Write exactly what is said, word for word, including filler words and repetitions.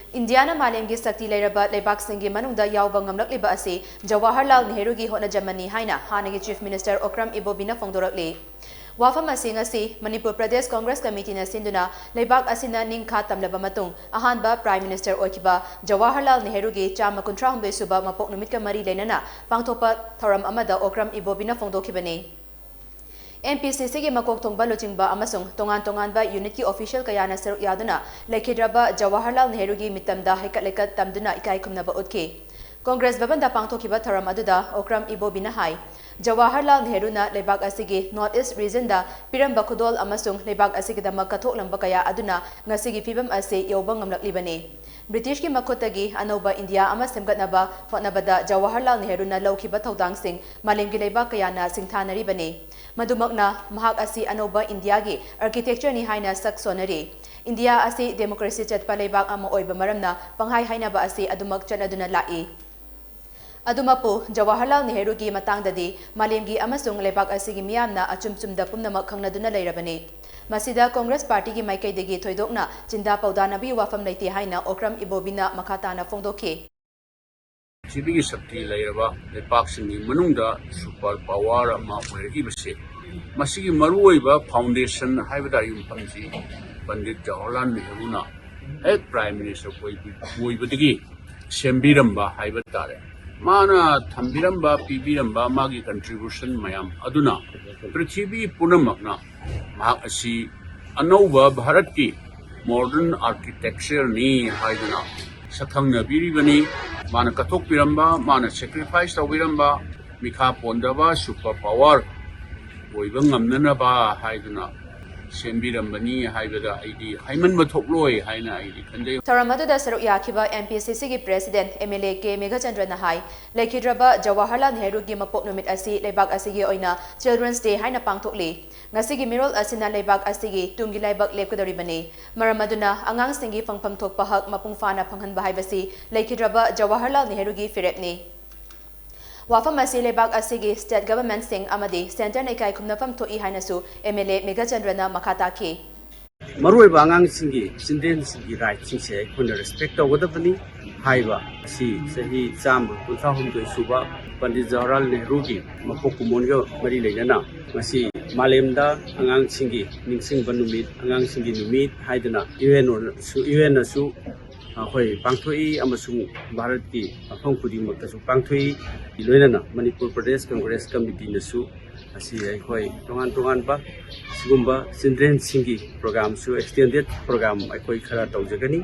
ꯏꯟꯗꯤꯌꯥꯅ ꯃꯥꯂꯦꯝꯒꯤ ꯁꯛꯇꯤ ꯂꯩꯔꯕ ꯂꯩꯕꯥꯛꯁꯤꯡꯒꯤ ꯃꯅꯨꯡꯗ ꯌꯥꯎꯕ ꯉꯝꯂꯛꯂꯤꯕ ꯑꯁꯤ ꯖꯋꯥꯍꯔꯂꯥꯜ ꯅꯦꯍꯔꯨꯒꯤ ꯍꯣꯠꯅꯖꯃꯟꯅꯤ ꯍꯥꯏꯅ ꯍꯥꯟꯅꯒꯤ Chief Minister ꯑꯣꯀ꯭ꯔꯝ ꯏꯕꯣꯕꯤꯅ ꯐꯣꯡꯗꯣꯔꯛꯂꯤ꯫ ꯋꯥꯐꯝ ꯑꯁꯤ ꯉꯁꯤ ꯃꯅꯤꯄꯨꯔ ꯄ꯭ꯔꯗꯦꯁ ꯀꯣꯡꯒ꯭ꯔꯦꯁ ꯀꯃꯤꯇꯤꯅ ꯁꯤꯟꯗꯨꯅ ꯂꯩꯕꯥꯛ ꯑꯁꯤꯅ ꯅꯤꯡꯈꯥ ꯇꯝꯂꯕ ꯃꯇꯨꯡ ꯑꯍꯥꯟꯕ Prime Minister ꯑꯣꯏꯈꯤꯕ ꯖꯋꯥꯍꯔꯂꯥꯜ ꯅꯦꯍꯔꯨꯒꯤ ꯆꯥꯝꯃ ꯀꯨꯟꯊ꯭ꯔꯥ ꯍꯨꯝꯗꯣꯏ ꯁꯨꯕ ꯃꯄꯣꯛ ꯅꯨꯃꯤꯠꯀ ꯃꯔꯤ ꯂꯩꯅꯅ ꯄꯥꯡꯊꯣꯛꯄ ꯊꯧꯔꯝ ꯑꯃꯗ Okram ꯏꯕꯣꯕꯤꯅ ꯐꯣꯡꯗꯣꯛꯈꯤꯕꯅꯤ꯫ M P C C ꯒꯤ ꯃꯀꯣꯛ ꯊꯣꯡꯕ ꯂꯨꯆꯤꯡꯕ ꯑꯃꯁꯨꯡ ꯇꯣꯉꯥꯟ ꯇꯣꯉꯥꯟꯕ unit ꯀꯤ official ꯀꯌꯥꯅ ꯁꯔꯨꯛ ꯌꯥꯗꯨꯅ ꯂꯩꯈꯤꯗ꯭ꯔꯕ ꯖꯋꯥꯍꯔꯂꯥꯜ ꯅꯦꯍꯔꯨꯒꯤ ꯃꯤꯇꯝꯗ ꯍꯩꯀꯠ ꯂꯩꯀꯠ ꯇꯝꯗꯨꯅ ꯏꯀꯥꯏ ꯈꯨꯝꯅꯕ ꯎꯠꯈꯤ꯫ ꯀꯣꯡꯒ꯭ꯔꯦꯁ ꯚꯕꯟꯗ ꯄꯥꯡꯊꯣꯛꯈꯤꯕ ꯊꯧꯔꯝ ꯑꯗꯨꯗ ꯑꯣꯀ꯭ꯔꯝ ꯏꯕꯣꯕꯤꯅ ꯍꯥꯏ, ꯖꯋꯥꯍꯔꯂꯥꯜ ꯅꯦꯍꯔꯨꯅ ꯂꯩꯕꯥꯛ ꯑꯁꯤꯒꯤ North East region ꯗ ꯄꯤꯔꯝꯕ ꯈꯨꯗꯣꯜ ꯑꯃꯁꯨꯡ ꯂꯩꯕꯥꯛ ꯑꯁꯤꯒꯤꯗꯃꯛ ꯀꯠꯊꯣꯛꯂꯝꯕ ꯀꯌꯥ ꯑꯗꯨꯅ ꯉꯁꯤꯒꯤ ꯐꯤꯕꯝ ꯑꯁꯤ ꯌꯧꯕ ꯉꯝꯂꯛꯂꯤꯕꯅꯤ꯫ ꯕ꯭ꯔꯤꯇꯤꯁꯀꯤ ꯃꯈꯨꯠꯇꯒꯤ ꯑꯅꯧꯕ ꯏꯟꯗꯤꯌꯥ ꯑꯃ ꯁꯦꯝꯒꯠꯅꯕ ꯍꯣꯠꯅꯕꯗ ꯖꯋꯥꯍꯔꯂꯥꯜ ꯅꯦꯍꯔꯨꯅ ꯂꯧꯈꯤꯕ ꯊꯧꯗꯥꯡꯁꯤꯡ ꯃꯥꯂꯦꯝꯒꯤ ꯂꯩꯕꯥꯛ ꯀꯌꯥꯅ ꯁꯤꯡꯊꯥꯅꯔꯤꯕꯅꯤ꯫ ꯃꯗꯨꯃꯛꯅ ꯃꯍꯥꯛ ꯑꯁꯤ ꯑꯅꯧꯕ ꯏꯟꯗꯤꯌꯥꯒꯤ architecture ꯅꯤ ꯍꯥꯏꯅ ꯁꯛ ꯁꯣꯟꯅꯔꯤ꯫ ꯏꯟꯗꯤꯌꯥ ꯑꯁꯤ democracy ꯆꯠꯄ ꯂꯩꯕꯥꯛ ꯑꯃ ꯑꯣꯏꯕ ꯃꯔꯝꯅ ꯄꯪꯍꯥꯏ ꯍꯥꯏꯅꯕ ꯑꯁꯤ ꯑꯗꯨꯃꯛ ꯆꯠꯅꯗꯨꯅ ꯂꯥꯛꯏ꯫ ꯑꯗꯨꯃꯛꯄꯨ, ꯖꯋꯥꯍꯔꯂꯥꯜ ꯅꯦꯍꯔꯨꯒꯤ ꯃꯇꯥꯡꯗꯗꯤ ꯃꯥꯂꯦꯝꯒꯤ ꯑꯃꯁꯨꯡ ꯂꯩꯕꯥꯛ ꯑꯁꯤꯒꯤ ꯃꯤꯌꯥꯝꯅ ꯑꯆꯨꯝ ꯆꯨꯝꯗ ꯄꯨꯝꯅꯃꯛ ꯈꯪꯅꯗꯨꯅ ꯂꯩꯔꯕꯅꯤ꯫ ꯃꯁꯤꯗ ꯀꯣꯡꯒ꯭ꯔꯦꯁ ꯄꯥꯔꯇꯤꯒꯤ ꯃꯥꯏꯀꯩꯗꯒꯤ ꯊꯣꯏꯗꯣꯛꯅ ꯆꯤꯟꯗꯥ ꯄꯧꯗꯥꯅꯕꯒꯤ ꯋꯥꯐꯝ ꯂꯩꯇꯦ ꯍꯥꯏꯅ ꯑꯣꯀ꯭ꯔꯝ ꯏꯕꯣꯕꯤꯅ ꯃꯈꯥ ꯇꯥꯅ ꯐꯣꯡꯗꯣꯛꯈꯤ꯫ ꯄ꯭ꯔꯤꯊꯤꯕꯤꯒꯤ ꯁꯛꯇꯤ ꯂꯩꯔꯕ ꯂꯩꯄꯥꯛꯁꯤꯡꯒꯤ ꯃꯅꯨꯡꯗ super power ꯑꯃ ꯑꯣꯏꯔꯛꯏꯕꯁꯦ, ꯃꯁꯤꯒꯤ ꯃꯔꯨꯑꯣꯏꯕ foundation ꯍꯥꯏꯕ ꯇꯥꯔꯦ, ꯌꯨꯝꯐꯝꯁꯤ ꯄꯟꯗꯤꯠ ꯖꯋꯥꯍꯔꯂꯥꯜ ꯅꯦꯍꯔꯨꯅ ꯍꯦꯛ Prime Minister ꯑꯣꯏꯕ-, ꯑꯣꯏꯕꯗꯒꯤ ꯁꯦꯝꯕꯤꯔꯝꯕ ꯍꯥꯏꯕ ꯇꯥꯔꯦ꯫ ꯃꯥꯅ ꯊꯝꯕꯤꯔꯝꯕ, ꯄꯤꯕꯤꯔꯝꯕ ꯃꯥꯒꯤ contribution ꯃꯌꯥꯝ ꯑꯗꯨꯅ ꯄ꯭ꯔꯤꯊꯤꯕꯤ ꯄꯨꯝꯅꯃꯛꯅ ꯃꯍꯥꯛ ꯑꯁꯤ ꯑꯅꯧꯕ ꯚꯥꯔꯠꯀꯤ modern architecture ꯅꯤ ꯍꯥꯏꯗꯨꯅ ꯁꯛꯈꯪꯅꯕꯤꯔꯤꯕꯅꯤ꯫ ꯃꯥꯅ ꯀꯠꯊꯣꯛꯄꯤꯔꯝꯕ, ꯃꯥꯅ sacrifice ꯇꯧꯕꯤꯔꯝꯕ, ꯃꯤꯈꯥ ꯄꯣꯟꯗꯕ super power ꯑꯣꯏꯕ ꯉꯝꯅꯅꯕ ꯍꯥꯏꯗꯨꯅ ꯁꯦꯝꯕꯤꯔꯝꯕꯅꯤ ꯍꯥꯏꯕꯗ ꯑꯩꯗꯤ ꯍꯥꯏꯃꯟꯕ ꯊꯣꯛꯂꯣꯏ ꯍꯥꯏꯅ ꯑꯩꯗꯤ ꯈꯟꯖꯩ꯫ ꯊꯧꯔꯝ ꯑꯗꯨꯗ ꯁꯔꯨꯛ ꯌꯥꯈꯤꯕ M P C C ꯒꯤ President M L A ꯀꯦ ꯃꯦꯘꯆꯟꯗ꯭ꯔꯅ ꯍꯥꯏ, ꯂꯩꯈꯤꯗ꯭ꯔꯕ ꯖꯋꯥꯍꯔꯂꯥꯜ ꯅꯦꯍꯔꯨꯒꯤ ꯃꯄꯣꯛ ꯅꯨꯃꯤꯠ ꯑꯁꯤ ꯂꯩꯕꯥꯛ ꯑꯁꯤꯒꯤ ꯑꯣꯏꯅ Children's Day ꯍꯥꯏꯅ ꯄꯥꯡꯊꯣꯛꯂꯤ꯫ ꯉꯁꯤꯒꯤ ꯃꯤꯔꯣꯜ ꯑꯁꯤꯅ ꯂꯩꯕꯥꯛ ꯑꯁꯤꯒꯤ ꯇꯨꯡꯒꯤ ꯂꯥꯏꯕꯛ ꯂꯦꯞꯀꯗꯧꯔꯤꯕꯅꯤ꯫ ꯃꯔꯝ ꯑꯗꯨꯅ ꯑꯉꯥꯡꯁꯤꯡꯒꯤ ꯐꯪꯐꯝ ꯊꯣꯛꯄ ꯍꯛ ꯃꯄꯨꯡ ꯐꯥꯅ ꯐꯪꯍꯟꯕ ꯍꯥꯏꯕꯁꯤ ꯂꯩꯈꯤꯗ꯭ꯔꯕ ꯖꯋꯥꯍꯔꯂꯥꯜ ꯅꯦꯍꯔꯨꯒꯤ ꯐꯤꯔꯦꯞꯅꯤ꯫ ꯋꯥꯐꯝ ꯑꯁꯤ ꯂꯩꯕꯥꯛ ꯑꯁꯤꯒꯤ state government ꯁꯤꯡ ꯑꯃꯗꯤ centre ꯅ ꯏꯀꯥꯏ ꯈꯨꯝꯅꯐꯝ ꯊꯣꯛꯏ ꯍꯥꯏꯅꯁꯨ M L A ꯃꯦꯘꯆꯟꯗ꯭ꯔꯅ ꯃꯈꯥ ꯇꯥꯈꯤ꯫ ꯃꯔꯨꯑꯣꯏꯕ ꯑꯉꯥꯡꯁꯤꯡꯒꯤ, ꯆꯤꯜꯗ꯭ꯔꯦꯟꯁꯤꯡꯒꯤ ꯔꯥꯏꯠꯁꯤꯡꯁꯦ ꯑꯩꯈꯣꯏꯅ ꯔꯦꯁꯄꯦꯛ ꯇꯧꯒꯗꯕꯅꯤ ꯍꯥꯏꯕ ꯑꯁꯤ ꯆꯍꯤ ꯆꯥꯝꯃ ꯀꯨꯟꯊ꯭ꯔꯥ ꯍꯨꯝꯗꯣꯏ ꯁꯨꯕ ꯄꯟꯗꯤꯠ ꯖꯋꯥꯍꯔꯂꯥꯜ ꯅꯦꯍꯔꯨꯒꯤ ꯃꯄꯣꯛ ꯀꯨꯝꯑꯣꯟꯒ ꯃꯔꯤ ꯂꯩꯅꯅ ꯉꯁꯤ ꯃꯥꯂꯦꯝꯗ ꯑꯉꯥꯡꯁꯤꯡꯒꯤ ꯅꯤꯡꯁꯤꯡꯕ ꯅꯨꯃꯤꯠ, ꯑꯉꯥꯡꯁꯤꯡꯒꯤ ꯅꯨꯃꯤꯠ ꯍꯥꯏꯗꯅ ꯌꯨ ꯑꯦꯟ ꯑꯣꯅꯁꯨ, ꯌꯨ ꯑꯦꯟꯅꯁꯨ ꯑꯩꯈꯣꯏ ꯄꯥꯡꯊꯣꯛꯏ ꯑꯃꯁꯨꯡ ꯚꯥꯔꯠꯀꯤ ꯃꯐꯝ ꯈꯨꯗꯤꯡꯃꯛꯇꯁꯨ ꯄꯥꯡꯊꯣꯛꯏ꯫ ꯂꯣꯏꯅꯅ ꯃꯅꯤꯄꯨꯔ ꯄ꯭ꯔꯗꯦꯁ ꯀꯪꯒ꯭ꯔꯦꯁ ꯀꯃꯤꯇꯤꯅꯁꯨ ꯉꯁꯤ ꯑꯩꯈꯣꯏ ꯇꯣꯉꯥꯟ ꯇꯣꯉꯥꯟꯕ ꯁꯤꯒꯨꯝꯕ ꯆꯤꯜꯗ꯭ꯔꯦꯟꯁꯤꯡꯒꯤ ꯄ꯭ꯔꯣꯒ꯭ꯔꯥꯝꯁꯨ, ꯑꯦꯛꯁꯇꯦꯟꯗꯦꯠ ꯄ꯭ꯔꯣꯒ꯭ꯔꯥꯝ ꯑꯩꯈꯣꯏ ꯈꯔ ꯇꯧꯖꯒꯅꯤ꯫